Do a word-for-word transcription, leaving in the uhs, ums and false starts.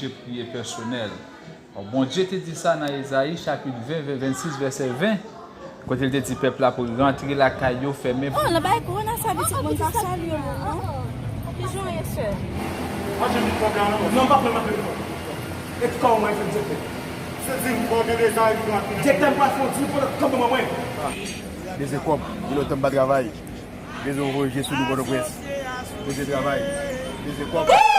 Priye pèsonèl. Bon, Bondye te di sa nan Ezayi chapit ven, ven, vennsis, vèsè ven, kote l te di pèp la pou rantre lakay yo, fèmen. Oh, nan bay kowona sa, pitit moun pa salye moun, non? Ki jan w ye, sè? Mwen, je ne comprends pas. Non, m pa pran, m ap pran. E ki kòman mwen fè direktè? Se di m kòdone sa, e pou rantre. Direktè m pral fè yon dil pou kanpe mwen. Bezwen kòb, gen lontan m pa travay. Bezwen voye je sou nou Pòtoprens. Bezwen travay. Bezwen kòb.